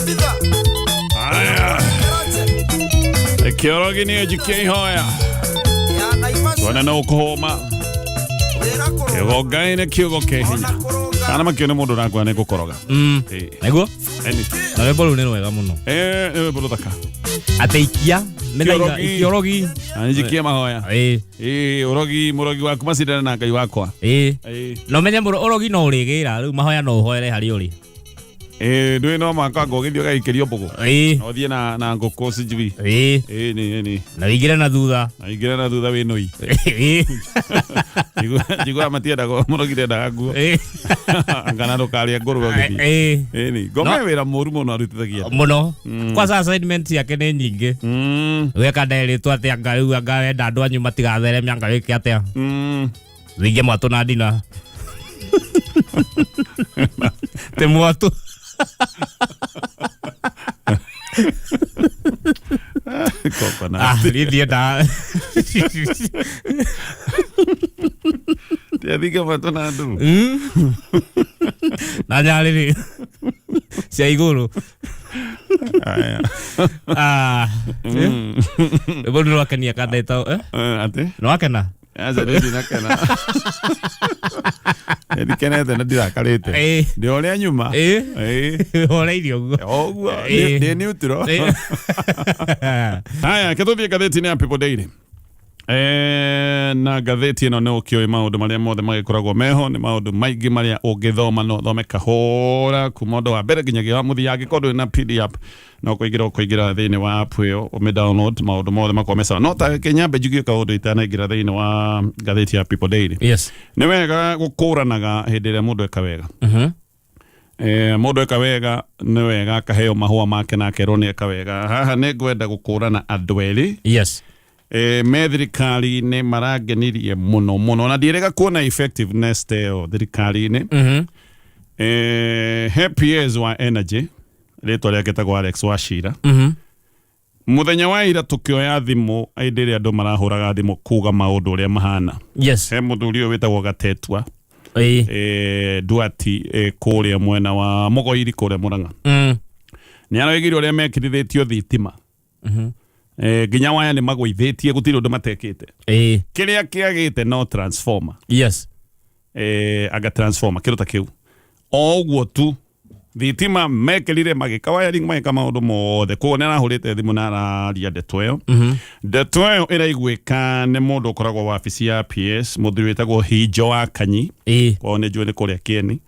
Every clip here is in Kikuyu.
Aya. Kĩorogi nĩ njikia ihoya tuone no ũkũhũma kĩgongaine kiugo kĩ hinya kana makĩo nĩ mũndũ ũrakua nĩ gũkoroga Ĩĩ. Naguo Eni. na rwĩmbo rũu nĩ rwega mũno. Eh, nĩ rwĩmbo rũthaka. Atĩ ikia mĩthaiga Kĩorogi. ikĩorogi. Na njikie mahoya. Ĩĩ. Ĩĩ, ũrogi mũrogi waku macindane na Ngai wakwa. Ĩĩ. Ĩĩ. Na ũmenye mũro ũrogi no ũrĩgĩra rĩu mahoya no ũhoere harĩa ũrĩ. Ĩĩ, ndũĩ no mwaka anga ũgĩthiĩ ũgaikĩrio mbũgũ. Ĩĩ. Na ũthiĩ na ngũkũ sijui. Ĩĩ. Ĩĩ, nĩ nĩ. Na wĩingĩre na thutha. Na ingĩra na thutha wĩ nũi. Ĩĩ. Njiguaga matiendaga mũrogi ndendaga nguo. Ĩĩ. Kana ndũkarĩe ngũrwe ũgĩthiĩ. Ĩĩ. Ĩni, ngome wĩra mũru mũno arutithagia. Mũno. Kwanza assignment ciake nĩ nyingĩ. Weka nderĩtwo atĩ anga rĩu anga wenda andũ anyu matigathereme anga wĩke atĩa. Thinge mwatũ na ndina. Te mwatũ. Coconut. Ah, niĩ ndiendaga. Tiathinga matũ na nduru. Na nyarĩrĩ cia igũrũ. Aya. Ah. Rwĩmbo rũu nĩrwakenia kandeta. Eh? Eh, Atĩ? Nĩwakena? Aca nĩ ndinakena. Ndikenete na ndirakarĩte. Ĩĩ. Ndĩ ũrĩa nyuma. Ĩĩ. Ĩĩ. Horeirie ũguo. Ũguo. Ĩĩ. Ndĩ neutral. Ĩĩ. Haya, ke tũthiĩ ngathĩti-inĩ ya People Daily. Eh, na ngathĩti ĩno nĩ ũkĩũĩ maũndũ marĩa mothe magĩkoragwo meho nĩ maũndũ maingĩ marĩa ũngĩthoma no ũthome kahora kuma ũndũ wa mbere nginyagia wa mũthia angĩkorwo ndũrĩ na PDF no kũingĩra ũkũingĩra thĩinĩ wa app ĩyo ũmĩ download maũndũ mothe makorwo me sawa no ta kĩnyambe njugie kaũndũ itanaingĩra thĩinĩ wa ngathĩti ya People Daily. Nĩ wega gũkũranaga hĩndĩ ĩrĩa mũndũ eka wega. Eh, mũndũ eka wega nĩ wega akaheo mahũa make na akerwo nĩ eka wega. Haha nĩ ngwenda gũkũrana andũ erĩ. Eh, me thirikari-inĩ marangenirie mũno mũno na ndiĩrĩga kuona effectiveness ta ĩyo thirikari-inĩ. Eh, he PS wa energy rĩtwa rĩake etagwo Alex Wachira. Mũthenya wa ira tũkĩoya thimũ hĩndĩ ĩrĩa andũ marahũraga thimũ kuga maũndũ ũrĩa mahana. He mũthuri ũyũ wĩtagwo Gatetua. Duati kũrĩa mwena wa Mũgoiri kũrĩa Mũrang'a. Nĩ aroigire ũrĩa mekĩrithĩtio thitima. Nginya waya nĩ magũithĩtie gũtirĩ ũndũ matekĩte. Kĩrĩa kĩagĩte no transformer. Anga transformer kĩndũ ta kĩu. O ũguo tu thitima mekĩrire magĩka wiring magĩka maũndũ mothe koguo nĩ arahũrĩte thimũ na araria ndeto ĩyo. Ndeto ĩyo ĩraiguĩka nĩ mũndũ ũkoragwo wabici ya PS mũthuri wĩtagwo Hinjo wa Kanyi. Koguo nĩ njũĩ nĩ kũrĩa Kĩeni.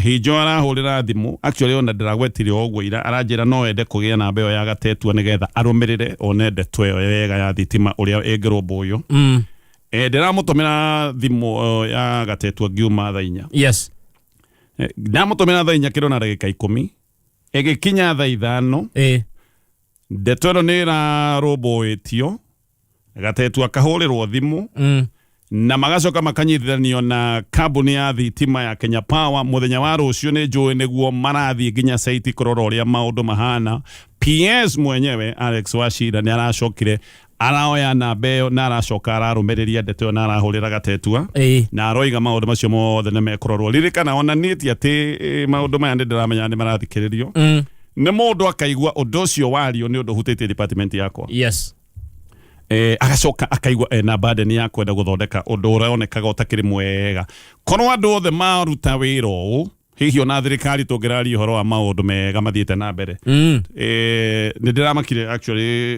Hinjo arahũrĩra thimũ actually ona ndĩragwetire o ũguo ira aranjĩra no ende kũgĩa namba ĩyo ya Gatetua nĩgetha arũmĩrĩre one ndeto ĩyo wega ya thitima ũrĩa ĩngĩrũmbũywo. Ndĩramũtũmĩra thimũ ya Gatetua ngiuma thaa inya. Ndamũtũmĩra thaa inya kĩro na ndagĩka ikũmi ĩgĩkinya thaa ithano. Ndeto ĩno nĩ ĩrarũmbũĩtio Gatetua akahũrĩrwo thimũ. Na magacoka makanyitithanio na kambuni ya thitima ya Kenya Power mũthenya wa rũciũ nĩ njũĩ nĩguo marathiĩ nginya site kũrora ũrĩa maũndũ mahana. PS mwenyewe Alex Wachira nĩ aracokire araoya namba ĩyo na aracoka ararũmĩrĩria ndeto ĩyo na arahũrĩra Gatetua. Na aroiga maũndũ macio mothe nĩ mekũrorwo. Ririkana ona niĩ ti atĩ maũndũ maya nĩ ndĩramenya nĩ marathikĩrĩrio. Nĩ mũndũ akaigua ũndũ ũcio wario nĩ ũndũ ũhutĩtie department yakwa. Agacoka akaigua ena burden ya kwenda gũthondeka ũndũ ũronekaga ũtakĩrĩ mwega. Korwo andũ othe maruta wĩra ũũ, hihi ona thirikari tũngĩraria ũhoro wa maũndũ mega mathiĩte na mbere. Nĩ ndĩramakire actually,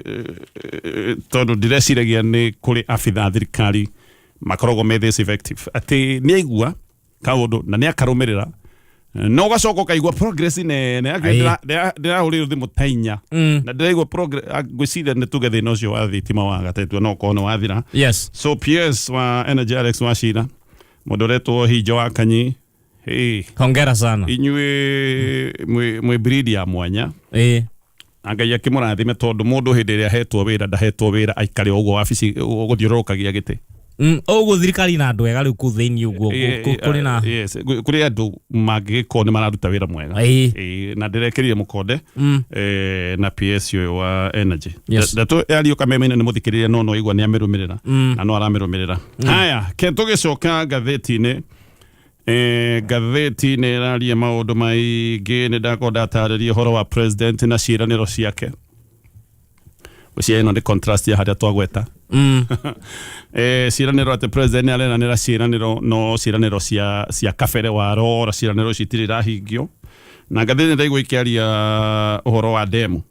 tondũ ndireciragia nĩ kũrĩ abitha a thirikari makoragwo me this effective. Atĩ nĩ aigua kaũndũ na nĩ akarũmĩrĩra no ũgacoka ũkaigua progress nene. Actually, ndĩrahũrĩirwo thimũ ta inya na ndĩraigua progress, ngwĩciria nĩ tuge thĩna ũcio wa thitima wa Gatetua no ũkorwo nĩ wathira. So PS wa Energy Alex Wachira mũndũ ũretwo Hinjo wa Kanyi, hey. Hongera sana. Inyuĩ mwĩ breed ya mwanya. Na Ngai akĩmũrathime tondũ mũndũ hĩndĩ ĩrĩa ahetwo wĩra ndahetwo wĩra aikare ũguo wabici gũthiũrũrũkagia gĩtĩ. Ũguo thirikari na andũ ega rĩu kũu thĩinĩ ũguo, kũrĩ na Yes, kũrĩ andũ mangĩgĩkorwo nĩ mararuta wĩra mwega. Na ndĩrekĩrire mũkonde, na PS ũyũ wa Energy. Ndeto yariũka memainĩ nĩ mũthikĩrĩria no no igua nĩ amĩrũmĩrĩra. Na no aramĩrũmĩrĩra. Haya, ke tũgĩcoka ngathĩti-inĩ. Ngathĩti nĩ ĩraria maũndũ maingĩ, nĩ ndakorwo ndatarĩria ũhoro wa president na ciĩranĩro ciake. Gwĩciria ĩno nĩ contrast ya harĩa twagweta. Ciĩranĩro atĩ president nĩ areranĩra ciĩranĩro, no ciĩranĩro cia kabere warora ciĩranĩro ici itirĩ irahingio. Na ngathĩti nĩ ndaigua ikĩaria ũhoro wa demu.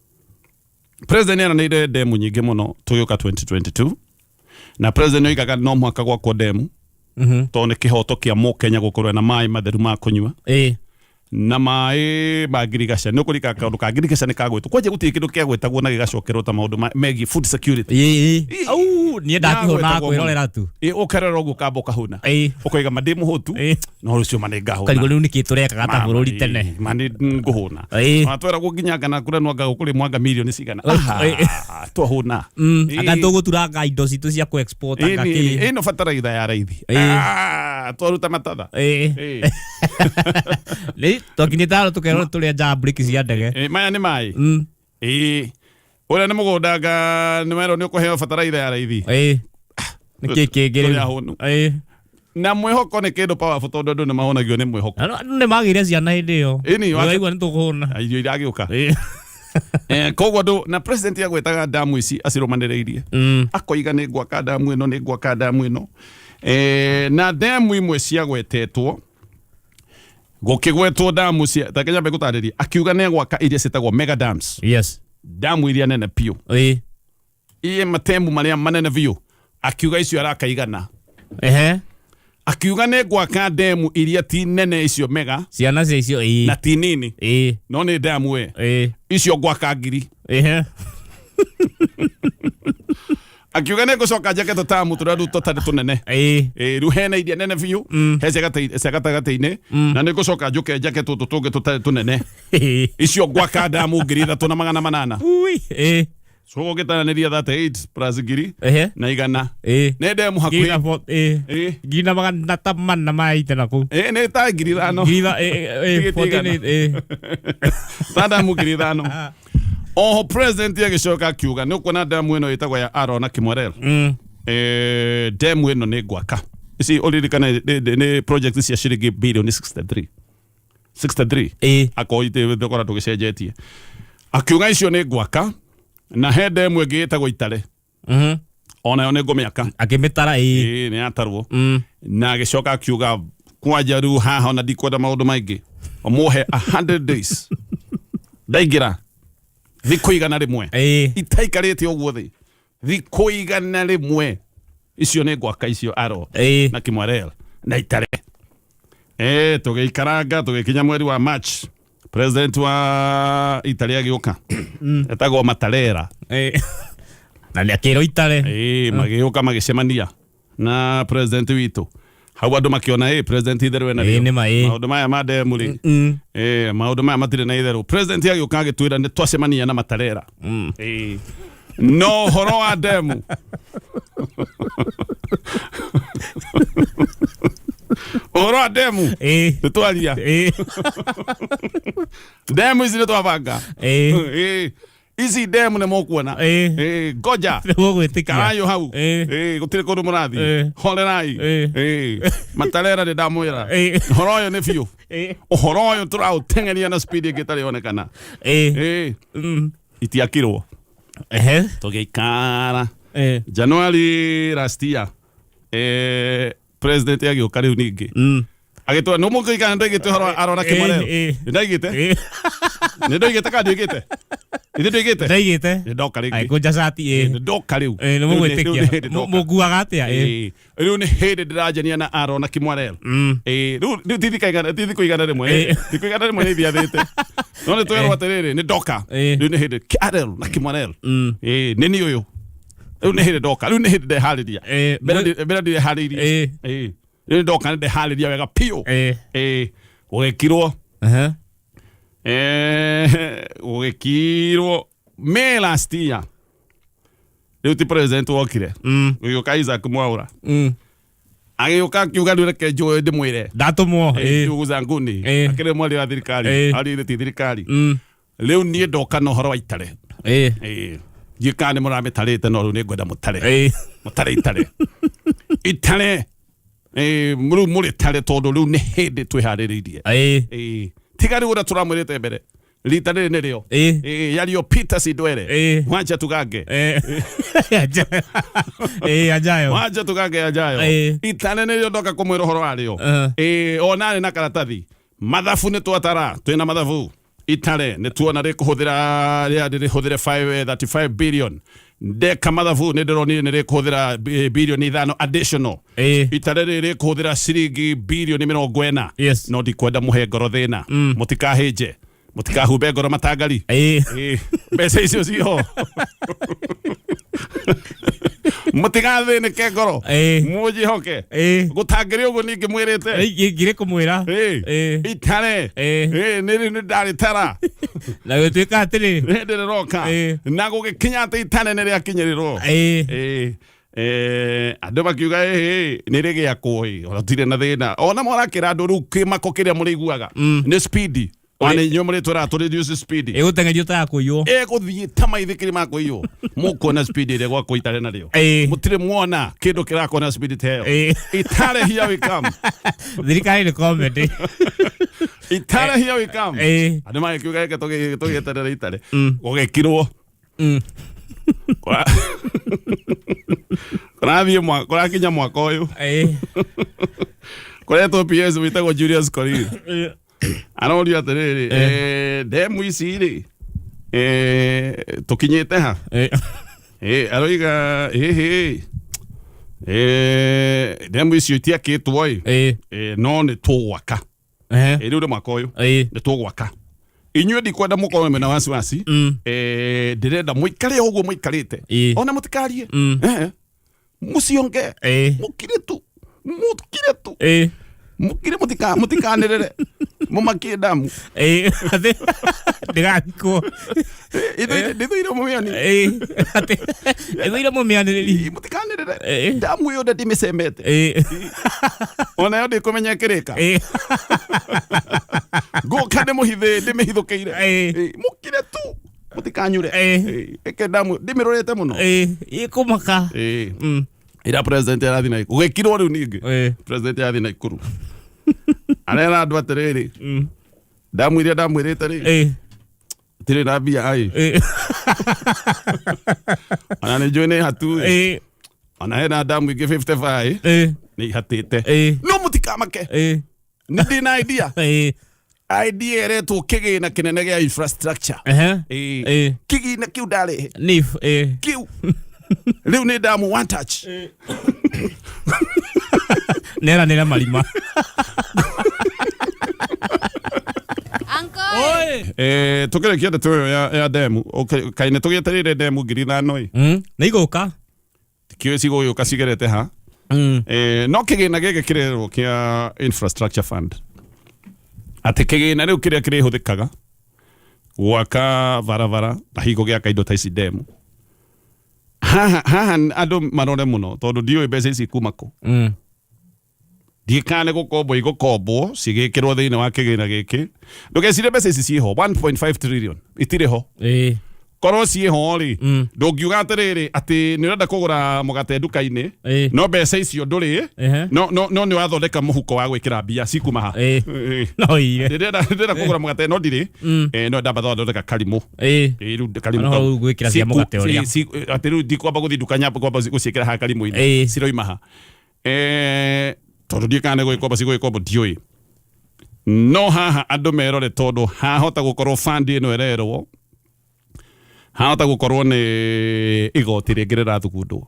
President nĩ eranĩire demu nyingĩ mũno tũgĩũka 2022, na president nĩ oigaga no mũhaka gwakwo demu tondũ nĩ kĩhoto kĩa mũkenya gũkorwo na maĩ matheru ma kũnyua. Na maĩ ma ngirigaca, nĩ ũkũrika kaũndũ ka ngirigaca nĩ kagwĩtwo kwanja, gũtirĩ kĩndũ kĩagwetagwo na gĩgacokerwo ta maũndũ megiĩ food security. Ĩĩ. Au, niĩ ndakĩhũnaga Yagwetagwo mũno. Kwĩrorera tu. Ĩ, ũkerora ũguo ũkamba ũkahũna, ũkoiga ma ndĩ mũhũtu, no rũciũ ma nĩ ngahũna. Ũkarigwo rĩu nĩkĩ tũrekaga ta bũrũri tene. Ma nĩ ngũhũna. Ona tweragwo nginya kana kũrĩa nwanga gũkũrĩ mwanga mirioni cigana. Aha, twahũna. Anga tũgũturanga indo citũ cia kũ export anga kĩ. Ĩno bataraitha ya raithi. Twaruta matatha. Rĩu twakinyĩte handũ tũkerwo tũrĩa breki cia ndege. Maya nĩ maĩ. Ĩ, ũrĩa nĩ mũgũnda nga nĩ werwo nĩ ũkũheo bataraitha ya raithi. Nĩkĩ kĩngĩ Tũrĩ rĩu? ahũnu. Na mwĩhoko nĩ kĩndũ powerful, tondũ andũ nĩ mahũnagio nĩ mwĩhoko. Na andũ nĩ magĩire ciana hĩndĩ ĩyo. Ĩni, Ũraigua nĩ tũkũhũna. Irio iragĩũka. Koguo andũ na president agwetaga damu ici acirũmanĩrĩirie, akoiga nĩ ngwaka damu ĩno, nĩ ngwaka damu ĩno. Na damu imwe ciagwetetwo, gũkĩgwetwo damu cia ta Kenya gũtarĩria, akiuga nĩ gwaka iria ciĩtagwo mega dams, damu iria nene biũ, iye matemu marĩa manene biũ, akiuga icio arakaigana. Akiuga nĩ gwaka demu iria ti nene, icio mega. Ciana cia icio na ti nini, no nĩ damu we. Icio gwaka 1000. Akiuga nĩ ngũcoka njake tũtamu tũrĩa rĩu tũtarĩ tũnene. Ĩ, rĩu hena iria nene biũ, he cia gatagatĩ-inĩ, na nĩ ngũcoka njũke njake tũtũ tũngĩ tũtarĩ tũnene. Icio gwaka damu 3800. Ui. So ũgĩtaranĩria 38 plus ngiri na igana nĩ ndemu Ngiri na hakuhĩ. Ngiri na magana ta mana maite na kũu. Ĩ, nĩ ta 5000. Ngiri na Tigiti igana. 48 Ta damu 5000. Oho president agĩcoka akiuga nĩ ũkuona damu ĩno ĩtagwo ya Aro na Kimwerel. Demu ĩno nĩ ngwaka ici, ũririkane nĩ project cia ciringi bilioni 63 63, akorwo thogora ndũgĩcenjetie. Akiuga icio nĩ ngwaka, na he demu ĩngĩ ĩtagwo Itare, onayo nĩ ngũmĩaka. Akĩmĩtara ĩĩ. Ĩĩ, nĩ yatarwo. Na agĩcoka akiuga kwanja rĩu haha ona ndikwenda maũndũ maingĩ, mũhe 100 days, ndaingĩra thikũ 100 itaikarĩte ũguo thĩ, thikũ 100, icio nĩ ngwaka icio Aro na Kimwarel na Itare. Tũgĩikaranga tũgĩkinya mweri wa March, president wa Italy agĩũka, etagwo Matarera. Na nĩ akĩrwo Itare. Magĩũka magĩcemania na president witũ hau, andũ makĩona ĩ president itherũ ena Ĩĩ, nĩ ma, ĩĩ. Maũndũ maya ma ndemu rĩ, maũndũ maya matirĩ na itherũ. President agĩũka agĩtwĩra nĩ twacemania na Matarera. No ũhoro wa ndemu, ũhoro wa ndemu, nĩ twaria ndemu ici nĩ twabanga. Ici ndemu nĩ mũkuona. Ngoja Nĩ mũgwĩtĩkia. Karayo hau. Gũtirĩ kũndũ mũrathiĩ. Horerai. Matarera nĩ ndamwĩra ũhoro ũyũ nĩ biũ, ũhoro ũyũ tũraũteng'eria na speed ĩngĩ ĩtarĩ onekana. Itiakirwo. Tũgĩikara January last year, president agĩũka rĩu ningĩ agĩtwĩra nĩ mũkũikara nĩ ũhoro wa Arora Kĩmwarero. Nĩ ndaigĩte, nĩ ndoigĩte kana ndioigĩte? Ithe ndoigĩte. Ndaigĩte. Nĩ ndoka rĩngĩ. Agĩkũnja cati Nĩ ndoka rĩu. Nĩ Rĩu mũgwĩtĩkia. rĩu nĩ hĩndĩ ndoka. Mũkuaga atĩa? Rĩu nĩ hĩndĩ ndĩranjania na Aro na Kimwarel. Rĩu ti thikũ 100. Thikũ 100 nĩ ithiathĩte, no nĩ twerwo atĩrĩrĩ, nĩ ndoka. Rĩu nĩ hĩndĩ Arel na Kimwarel. Nĩ niĩ ũyũ, rĩu nĩ hĩndĩ ndoka, rĩu nĩ hĩndĩ ndeharĩria. Mbere ndireharĩirie. Rĩu nĩ ndoka, nĩ ndeharĩria wega biũ. Gũgĩkirwo. Gũgĩkirwo May last year, rĩu ti president wokire, gũgĩũka Isaac Mwaura. Agĩũka akiuga rĩu reke njũĩ ndĩmwĩre. Ndatũmwo. Ndugu zanguni, akĩrĩ mwaria wa thirikari, arĩ ti thirikari. Rĩu niĩ ndoka na ũhoro wa Itare. Ndiũĩ kana nĩ mũramĩtarĩte, no rĩu nĩ ngwenda mũtare. Mũtare Itare, Itare. Rĩu mũrĩtare tondũ rĩu nĩ hĩndĩ twĩharĩrĩirie. Tiga rĩu ũrĩa tũramwĩrĩte mbere rita rĩrĩ nĩrĩo. Yario Peter Sindwere. Wanja tugange. Ajayo. Wanja tugange ajayo. Itare nĩrĩo ndoka kũmwĩra ũhoro warĩo. Ona nĩ na karatathi mathabu nĩ twatara twĩna mathabu itare nĩ tuona rĩkũhũthĩra rĩa rĩhũthĩre 35 billion ndeka mathabu nĩ ndĩronire nĩ rĩkũhũthĩra bilioni 5 additional. Itare rĩrĩ rĩkũhũthĩra ciringi bilioni 40. Yes. No ndikwenda mũhe ngoro thĩna. Mũtikahĩnje, mũtikahumbe ngoro matangari. Mbeca icio ciho, mũtigathĩnĩke ngoro. Mũnjĩhoke. Gũtangĩrĩ ũguo ningĩ mwĩrĩte. Ngire kũmwĩra. Itare nĩ nĩ ndarĩtara. Na gũtuĩka atĩrĩ. Hĩndĩ rĩroka. Na gũgĩkinya atĩ itare nĩ rĩakinyĩrĩrwo. Andũ makiuga ĩhĩ nĩ rĩgĩakwo ĩ ona tirĩ na thĩna ona morakĩra andũ rĩu kĩmako kĩrĩa mũrĩiguaga nĩ speed ona inyuĩ mũrĩtwĩraga tũ reduce speed. Ĩgũteng'erio ta ya kũiywo. Ĩgũthiĩ ta maithikiri ma kũiywo, mũkuona speed ĩrĩa gwakwo itare narĩo. Mũtirĩ muona kĩndũ kĩrakwo na speed ta ĩyo. Itare, here we come. Thirikari nĩ comedy. Itare, here we come. Andũ magĩkiuga reke tũgĩeterere itare gũgĩkirwo. Kũrathiĩ kũrakinya mwaka ũyũ kũretwo PS wĩtagwo Julius Korir arorio atĩrĩrĩ, ndemu ici rĩ, tũkinyĩte ha? Aroiga ĩhĩ, ndemu icio itiakĩtwo ĩ, no nĩ tũgwaka. Rĩu nĩ mwaka ũyũ nĩ tũgwaka. Inyuĩ ndikwenda mũkorwo mwĩna wasiwasi. Ndĩrenda mũikare o ũguo mũikarĩte. Ona mũtikarie. Mũcionge. Mũkire tu, mũkire tu. Mũkire, mũtikanĩrĩre mũmakie ndamu. Atĩ ndĩgathikwo. Ndĩthũire mũmĩani. Atĩ ĩthũire mũmĩanĩrĩri. Mũtikanĩrĩre. Ndamu ĩyo ndĩmĩcemete. Onayo ndĩkũmenya ĩkĩrĩka. Ngũka ndĩmũhithĩ ndĩmĩhithũkĩire. Mũkire tu, mũtikanyure. Ĩke ndamu ndĩmĩrorete mũno. Ĩkũmaka. Ira president arathiĩ na gũgĩkirwo rĩu ningĩ. President arathiĩ Naikuru arera andũ atĩrĩrĩ, ndamu iria ndamwĩrĩte rĩ, tirĩ na mbia ai. Ona nĩ njũĩ nĩ hatu ĩ. Ona hena ndamu ingĩ 55 nĩ ihatĩte. No mũtikamake. Nĩ ndĩ na idea. Idea ĩretwo kĩgĩna kĩnene gĩa infrastructure. Kĩgĩna kĩu ndarehe NIF. Kĩu rĩu nĩ ndamu one touch. Neranĩra marima. Uncle. Oi. Tũkĩrĩkia ndeto ĩyo ya ndemu, okay, kaĩ nĩ tũgĩetereire ndemu 5,000 ĩ? Nĩ igũka. Tikĩũĩ cigũgĩũka cigerete ha. No kĩgĩna gĩkĩ kĩrerwo kĩa infrastructure fund, atĩ kĩgĩna rĩu kĩrĩa kĩrĩhũthĩkaga gwaka barabara na hingo gĩaka indo ta ici ndemu haha haha, andũ marore mũno tondũ ndiũĩ mbeca ici kuma kũ. Ndiĩkane gũkombwo igũkombwo cigĩkĩrwo thĩinĩ wa kĩgĩna gĩkĩ. Ndũgecirie mbeca ici ciĩho, 1.5 trillion itirĩ ho. Korwo ciĩho rĩ, ndũngiuga atĩrĩrĩ atĩ nĩ ũrenda kũgũra mũgate nduka-inĩ, no mbeca icio ndũrĩ, no nĩ wathondeka mũhuko wa gwĩkĩra mbia cikuma ha. No ire. Ndĩrenda kũgũra mũgate no ndirĩ, no ndamba thondeka karimũ. Rĩu karimũ No kau. rĩu gwĩkĩra cia mũgate ũrĩa. Atĩ rĩu ndikwamba gũthiĩ nduka nyambe kwamba gũciĩkĩra haha karimũ-inĩ. Ciroima ha? Tondũ ndiũĩ kana nĩ gũgĩkomba cigũgĩkomba, ndiũĩ, no haha andũ merore tondũ hahota gũkorwo fund ĩno ĩrerwo hahota gũkorwo nĩ igoti rĩngĩ rĩrathugundwo.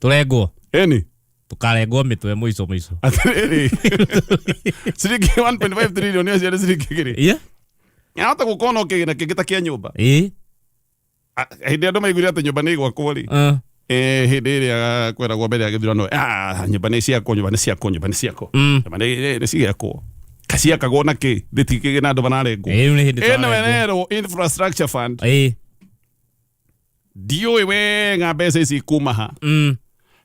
Tũrengwo. Ĩni. Tũkarengwo mĩtwe mũico mũico. Atĩrĩrĩ, ciringi 1.5 trillion icio nĩ ciringi igĩrĩ. Hahota gũkorwo no kĩgĩna kĩngĩ ta kĩa nyũmba. Hĩndĩ andũ maiguire atĩ nyũmba nĩ igwakwo rĩ, hĩndĩ ĩrĩa kweragwo mbere ya gĩthurano, nyũmba nĩ ciakwo, nyũmba nĩ ciakwo, nyũmba nĩ ciakwo, nyũmba nĩ cigĩakwo, kaciakagwo na kĩ thĩtikĩgĩ na andũ mararengwo. Rĩu nĩ hĩndĩ ĩno tũrarengwo. ĩrerwo infrastructure fund. Ndiũĩ wega mbeca ici kuma ha,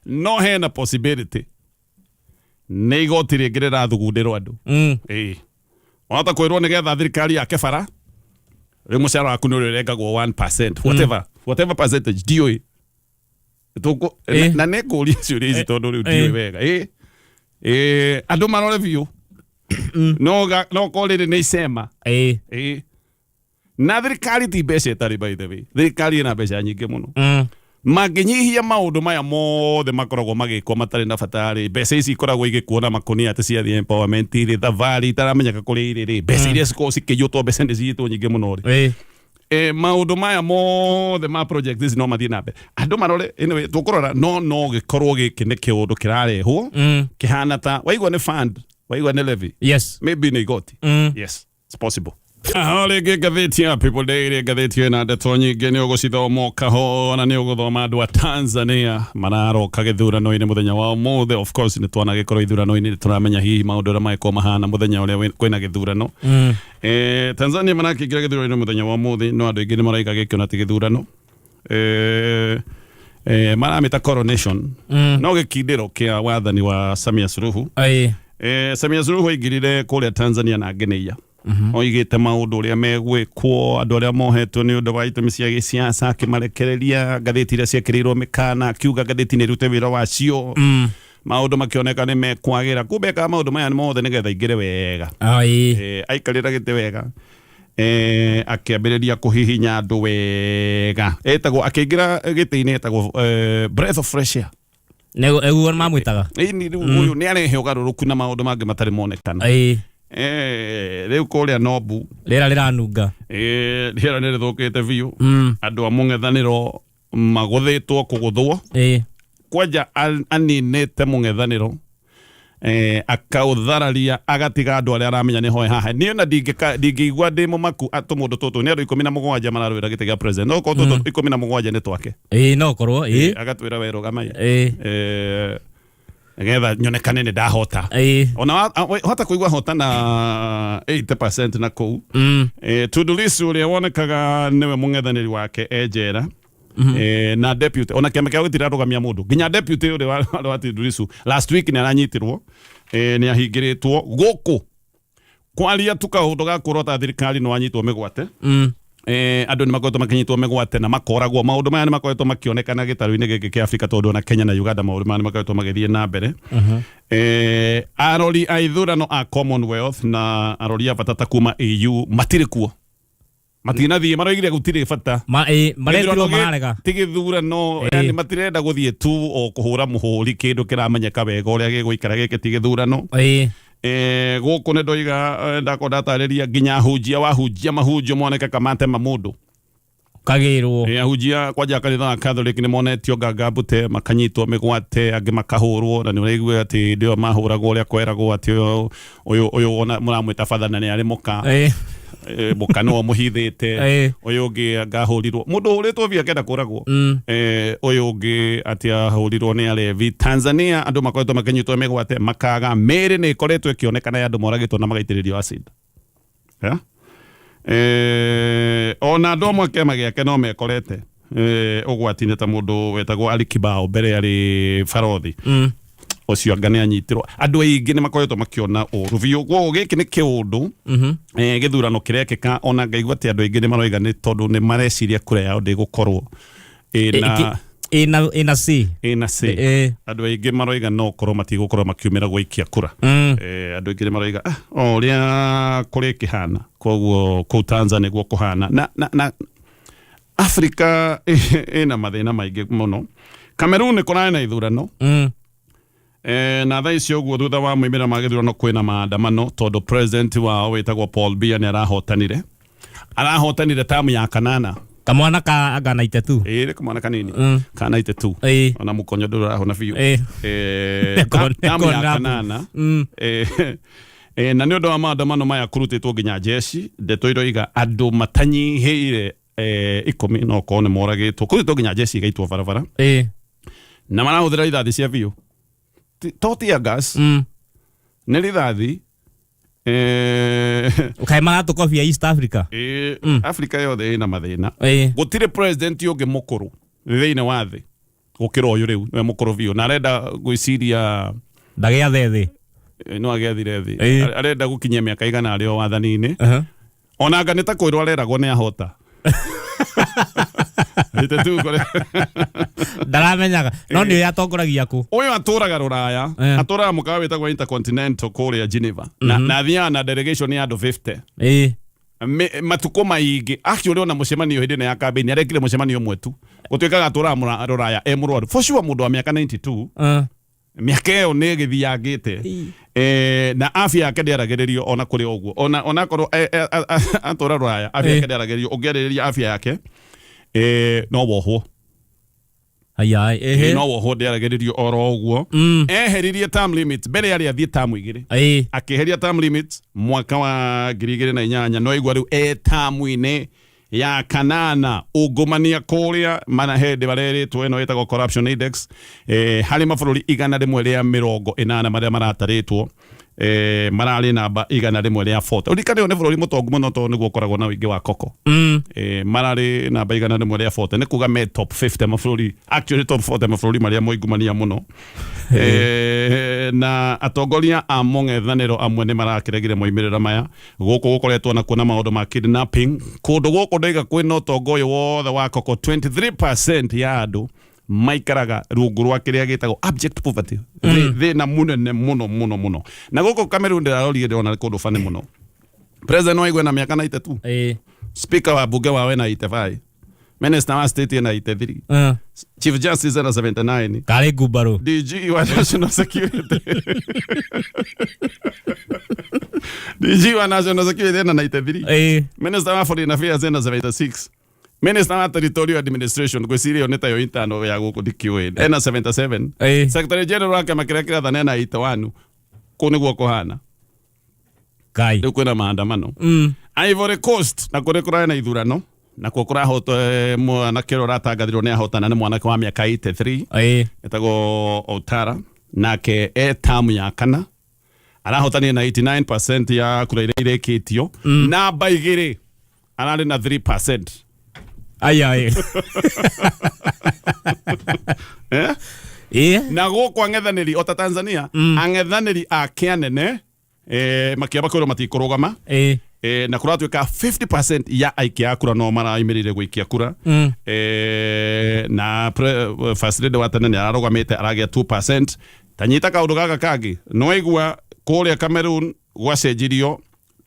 no hena possibility nĩ igoti rĩngĩ rĩrathugundĩrwo andũ. Wahota kwĩrwo nĩgetha thirikari yake bara, rĩu mũcara waku nĩ ũrĩrengagwo 1%, whatever percentage, ndiũĩ. Na nĩ ngũria ciũria ici tondũ rĩu ndiũĩ wega. Andũ marore biũ no no korwo rĩrĩ nĩ icema. Ĩĩ, na thirikari ti mbeca ĩtarĩ, by the way, thirikari ĩna mbeca nyingĩ mũno. Mangĩnyihia maũndũ maya mothe makoragwo magĩkwo matarĩ na bata rĩ, mbeca ici ikoragwo igĩkuo na makũnia atĩ ciathiĩ empowerment rĩ, thabarĩ itaramenyeka kũrĩa irĩ rĩ, mbeca iria cikoragwo cikĩiyũtwo, mbeca nĩ ciyĩtwo nyingĩ mũno rĩ. Maũndũ maya mothe ma project ici no mathiĩ na mbere, andũ marore. Anyway, tũkũrora, no gĩkorwo gĩkĩ nĩ kĩũndũ kĩrarehwo kĩhana ta waigua nĩ fund, waigua nĩ levy, maybe nĩ igoti. Yes, it's possible. Aho rĩngĩ ngathĩti ya People Daily, ngathĩti ĩna ndeto nyingĩ, nĩ ũgũcithoma ũkahona, nĩ ũgũthoma andũ a Tanzania mararoka gĩthurano-inĩ mũthenya wa ũmũthĩ. Of course nĩ twanagĩkorwo ithurano-inĩ, nĩ tũramenya hihi maũndũ ũrĩa magĩkorwo mahana mũthenya ũrĩa kwĩna gĩthurano. Tanzania marakĩingĩra gĩthurano-inĩ mũthenya wa ũmũthĩ, no andũ aingĩ nĩ maraiga gĩkĩ ona ti gĩthurano. Maramĩta coronation, no gĩkindĩro kĩa wathani wa Samia Suluhu. Samia Suluhu aingĩrire kũrĩa Tanzania na ngeneia oigĩte maũndũ ũrĩa megwĩkwo, andũ arĩa mohetwo nĩ ũndũ wa itũmi cia gĩsiasa akĩmarekereria, ngathĩti iria ciekĩrĩirwo mĩkana akiuga ngathĩti nĩ irute wĩra wacio, maũndũ makĩoneka nĩ mekwagĩra. Kumbe ekaga maũndũ maya mothe nĩgetha aingĩre wega. Aikarĩra gĩtĩ wega, akĩambĩrĩria kũhihinya andũ wega, etagwo akĩingĩra gĩtĩ-inĩ etagwo breath of fresh air. Nĩguo mamwĩtaga. Ĩni rĩu ũyũ nĩ arehe ũgarũrũku na maũndũ mangĩ matarĩ monekana. Rĩu kũrĩa Nobu rĩera rĩranunga. Rĩera nĩ rĩthũkĩte biũ. Andũ a mũng'ethanĩro magũthĩtwo kũgũthwo. Kwanja aninĩte mũng'ethanĩro, akaũthararia, agatiga andũ arĩa aramenya nĩ hoe haha. Niĩ ona ndingĩigua ndĩ mũmaku tũmũndũ tũtũ nĩ andũ 17 mararũĩra gĩtĩ gĩa president, no korwo tũtũ 17 nĩ twake. Ĩĩ, no korwo ĩĩ. Agatwĩra we rũgamai, nĩgetha nyonekane nĩ ndahota. Ona hota kũigua hota na 80% na kũu. Tundu Lissu ũrĩa wonekaga nĩwe mũng'ethanĩri wake e njera. Na deputy ona kĩama kĩao gĩtirarũgamia mũndũ, nginya deputy ũrĩa wa Tundu Lissu last week nĩ aranyitirwo, nĩ ahingĩrĩtwo gũkũ kwaria tu kaũndũ ga kũrota thirikari nĩ wanyitwo mĩgwate. Andũ nĩ makoretwo makĩnyitwo mĩgwate na makoragwo. Maũndũ maya nĩ makoretwo makĩonekana gĩtarũ-inĩ gĩkĩ kĩa Afrika, tondũ ona Kenya na Uganda maũndũ maya nĩ makoretwo magĩthiĩ na mbere. Arori a ithurano a Commonwealth na arori a bata ta kuma EU matirĩ kuo, matinathiĩ, maroigire gũtirĩ bata. Maretirwo mararega. Ti gĩthurano. Yani matirenda gũthiĩ tu o kũhũra mũhũri kĩndũ kĩramenyeka wega ũrĩa gĩgũikara, gĩkĩ ti gĩthurano. Gũkũ nĩ ndoiga, ndakorwo ndatarĩria nginya ahunjia, wahunjia mahunjio moneke kamatema mũndũ. Kagĩrwo. Ahunjia kwanja kanitha wa Catholic nĩ monetio nganga mbute, makanyitwo mĩgwate, angĩ makahũrwo, na nĩ ũraigua atĩ hĩndĩ ĩyo mahũragwo ũrĩa kweragwo atĩ ũyũ ona mũramwĩta batha na nĩ arĩ mũka. Mũka nĩwe mũhithĩte. Ũyũ ũngĩ anga ahũrirwo, mũndũ ũhũrĩtwo biũ akenda kũragwo. Ũyũ ũngĩ atĩ ahũrirwo nĩ arevi. Tanzania andũ makoretwo makĩnyitwo mĩgwate makaga, mĩĩrĩ nĩ ĩkoretwo ĩkĩonekana ya andũ moragĩtwo na magaitĩrĩrio acid, yeah? Ona andũ amwe a kĩama gĩake no mekorete ũgwati-inĩ, ta mũndũ wetagwo Ali Kibao, mbere arĩ barothi. Ũcio anga nĩ anyitirwo. Andũ aingĩ nĩ makoretwo makĩona ũru biũ, koguo gĩkĩ nĩ kĩũndũ, gĩthurano kĩrekĩka, ona ngaigua atĩ andũ aingĩ nĩ maroiga nĩ tondũ nĩ mareciria kura yao ndĩgũkorwo ĩna Ĩna C. Ĩna C. Andũ aingĩ maroiga no korwo matigũkorwo makiumĩra gũikia kura. Andũ aingĩ nĩ maroiga o ũrĩa kũrĩ kĩhana, koguo kũu Tanzania guo kũhana na Afrika ĩna mathĩna maingĩ mũno. Cameroon nĩ kũrarĩ na ithurano. Na thaa ici ũguo thutha wa moimĩrĩro ma gĩthurano kwĩna maandamano tondũ president wao wĩtagwo Paul Biya nĩ arahotanire tamu ya kanana. Kamwana ka anga 92. Ĩĩ, nĩ kamwana kanini ka 92. Ona mũkonyo ndũrĩ ũrahona biũ. Tamu ya kanana. Na nĩ ũndũ wa maandamano maya kũrutĩtwo nginya jeshi, ndeto iroiga andũ matanyihĩire 10 no korwo nĩ moragĩtwo, kũrutĩtwo nginya jeshi igaitwo barabara. Na marahũthĩra rithathi cia biũ. To tear gas, nĩ rithathi. Kaĩ maratũkobia East Africa? Africa yothe ĩna mathĩna. Gũtirĩ president ũngĩ mũkũrũ thĩinĩ wa thĩ gũkĩra ũyũ rĩu, nĩwe mũkũrũ biũ na arenda gwĩciria Ndagĩathe thĩ. No agĩathire thĩ. Arenda gũkinyia mĩaka 100 arĩ o wathani-inĩ. Ona anga nĩ ta kwĩrwo areragwo nĩ ahota. 82 kũrĩa Ndaramenyaga. No nĩ ũyũ atongoragia kũ? Ũyũ atũraga rũraya. Atũraga mũkawa wĩtagwo Intercontinental kũrĩa Geneva. Na athiaga na delegation ya andũ 50. Matukũ maingĩ actually ona mũcemanio hĩndĩ ĩno ya campaign arekire mũcemanio ũmwe tu. Gũtuĩkaga atũraga rũraya e mũrwaru. For sure mũndũ wa mĩaka 92 mĩaka ĩyo nĩ ĩgĩthiangĩte. Na afya yake ndĩaragĩrĩrio ona kũrĩ ũguo. Ona onakorwo atũra rũraya afya yake ndĩaragĩrĩrio. Ũngĩarĩrĩria afya yake no wohwo. Aya, ehe. No wohwo, ndĩaragĩrĩrio oro ũguo. Eheririe term limit mbere yarĩ athiĩ term 2. Akĩeheria term limit mwaka wa 2008, no igua rĩu e term-inĩ ya kanana. Ungumania kũrĩa mana hĩndĩ marerĩtwo ĩno ĩtagwo corruption index, harĩ mabũrũri 180 marĩa maratarĩtwo, mararĩ namba 140. Ũririkane ũyũ nĩ bũrũri mũtongu mũno tondũ nĩguo ũkoragwo na ũingĩ wa koko. Mararĩ namba 140, nĩ kuga me top 50 mabũrũri, actually top 40 mabũrũri marĩa moingumania mũno. Na atongoria a mũng'ethanĩro amwe nĩ marakĩregire moimĩrĩra maya. Gũkũ gũkoretwo nakuo na maũndũ ma kidnapping kũndũ gũkũ. Ndaiga kwĩna ũtonga ũyũ wothe wa koko, 23% ya andũ maikaraga rungu rwa kĩrĩa gĩtagwo abject poverty. Thĩna mũnene mũno mũno mũno. Na gũkũ Cameroon ndĩrarorire ndĩrona nĩ kũndũ bani mũno. President wa igwe na mĩaka 92. Speaker wa bunge wawe na 85, minister wa state ena 83, chief justice ena 79. Karĩ ngumbarũ. DG wa national security, DG wa national security ena 93. Minister wa foreign affairs ena 76, minister wa territorial administration, ngwĩciria ĩyo nĩ tayo intano ya gũkũ, ndikĩũĩ, ena 77. Secretary general wa kĩama kĩrĩa kĩrathana ena 81. Kũu nĩguo kũhana. Ngai. Rĩu kwĩna maandamano. Ivory Coast na kũrĩ kũrarĩ na ithurano nakuo kũrahotwo, mwanake ũrĩa ũratangathirwo nĩ ahotana nĩ mwanake wa mĩaka 83, etagwo Ouattara, nake e tamu ya kana. Arahotania na 89% ya kura iria irĩkĩtio. Namba 2 ararĩ na 3%. Aya ĩ. Eh? Na gũkũ ang'ethanĩri ota Tanzania, ang'ethanĩri ake anene makĩamba kwĩrwo matikũrũgama. Na kũratuĩka 50% ya aikia a kura no maraimĩrĩire gũikia kura. Na first lady wa tene nĩ ararũgamĩte, aragĩa 2%. Tanyita kaũndũ gaka kangĩ, nĩwaigua kũrĩa Cameroon gwacenjirio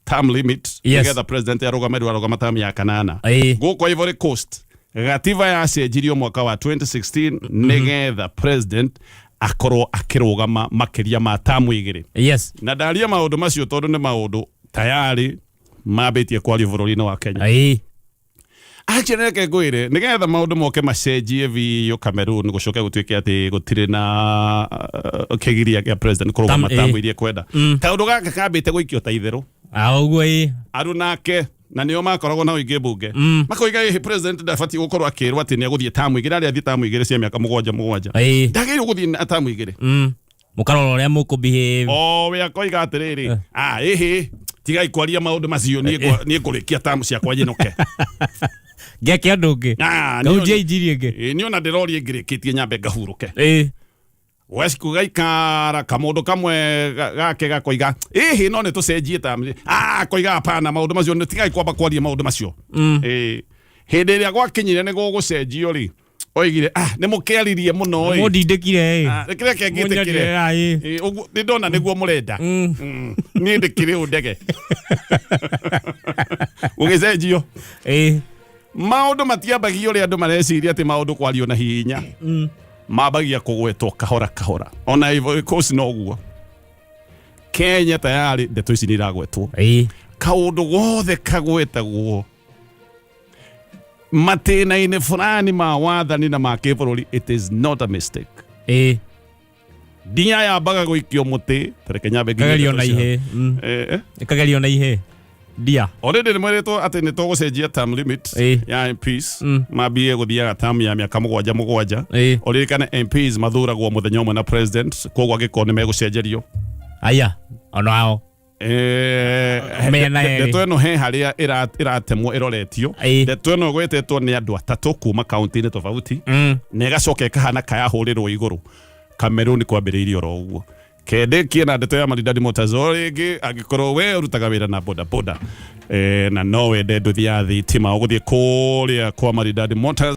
term limit nĩgetha president arũgame, rĩu arũgama term ya kanana. Gũkũ Ivory Coast gatiba yacenjirio mwaka wa 2016 nĩgetha president akorwo akĩrũgama makĩria ma tamu 2. Na ndaria maũndũ macio tondũ nĩ maũndũ tayari mambĩtie kwario bũrũri-inĩ wa Kenya. Actually reke ngwĩre, nĩgetha maũndũ moke macenjie biũ Cameroon, gũcoke gũtuĩke atĩ gũtirĩ na kĩgiria kĩa president kũrũgama tamu iria kwenda, kaũndũ gaka kambĩte gũikio ta itherũ. Ah, ũguo ĩ. Aru nake na nĩo makoragwo na ũingĩ mbunge makoiga ĩhĩ president ndabatiĩ gũkorwo akĩrwo atĩ nĩ egũthiĩ tamu 2, arĩa athiĩ tamu 2 cia mĩaka 7 7. Ndagĩrĩirwo gũthiĩ na tamu 2. Mũkarora ũrĩa mũkũ behave. O we akoiga atĩrĩrĩ, ah, ĩhĩ, tigai kwaria maũndũ macio, niĩ ngũrĩkia tamu ciakwa nyinũke. Ngeke ũndũ ũngĩ. Ah, Ngahunjia injiri ĩngĩ. Ĩ, niĩ ona ndĩroria ngĩrĩkĩtie nyambe ngahurũke. Gaikara kamũndũ kamwe gake gakoiga ĩhĩ no nĩ tũcenjie tamu. Ah, koiga hapana, maũndũ macio nĩ tigai kwamba kwaria maũndũ macio. Ĩ, hĩndĩ ĩrĩa gwakinyire nĩ gũgũcenjio rĩ, oigire, ah, nĩ mũkĩaririe mũno ĩ. Mũndindĩkire ĩ. Ah, reke reke ngĩtĩkĩre. Mũnyongerera ĩ. Ĩ, ũguo nĩ ndona nĩguo mũrenda. Niĩ ndĩkĩrĩ ũ ndege gũgĩcenjio. Maũndũ matiambagia ũrĩa andũ mareciria atĩ maũndũ kwario na hinya, mambagia kũgwetwo kahora kahora. Ona Ivory Coast noguo, Kenya tayari ndeto ici nĩ iragwetwo. Kaũndũ gothe kagwetagwo matĩna-inĩ fulani ma wathani na ma kĩbũrũri, it is not a mistake. Ndia yambaga gũikio mũtĩ tareke nyambe nginyie Ĩkagerio na ndeto cia- ihĩ. Eh, eh. Ĩkagerio na ihĩ ndia. Already nĩ mwĩrĩtwo atĩ nĩ tũgũcenjia term limit ya MPs, mambie gũthiaga term ya mĩaka 7 7. Ũririkane MPs mathuragwo mũthenya ũmwe na president, koguo angĩkorwo nĩ megũcenjerio. Aya ona ao. Mĩena yerĩ. Ndeto ĩno he harĩa ĩratemwo ĩroretio. Ndeto ĩno ĩgwetetwo nĩ andũ atatũ kuma kaunti-inĩ tofauti na ĩgacoka ĩkahana kayahũrĩrwo igũrũ. Cameroon kwambĩrĩirie oro ũguo. Kendĩkie na ndeto ya Maridadi Motors o rĩngĩ. Angĩkorwo we ũrutaga wĩra na boda boda, na no wende nduthi ya thitima, ũgũthiĩ kũrĩa kwa Maridadi Motors.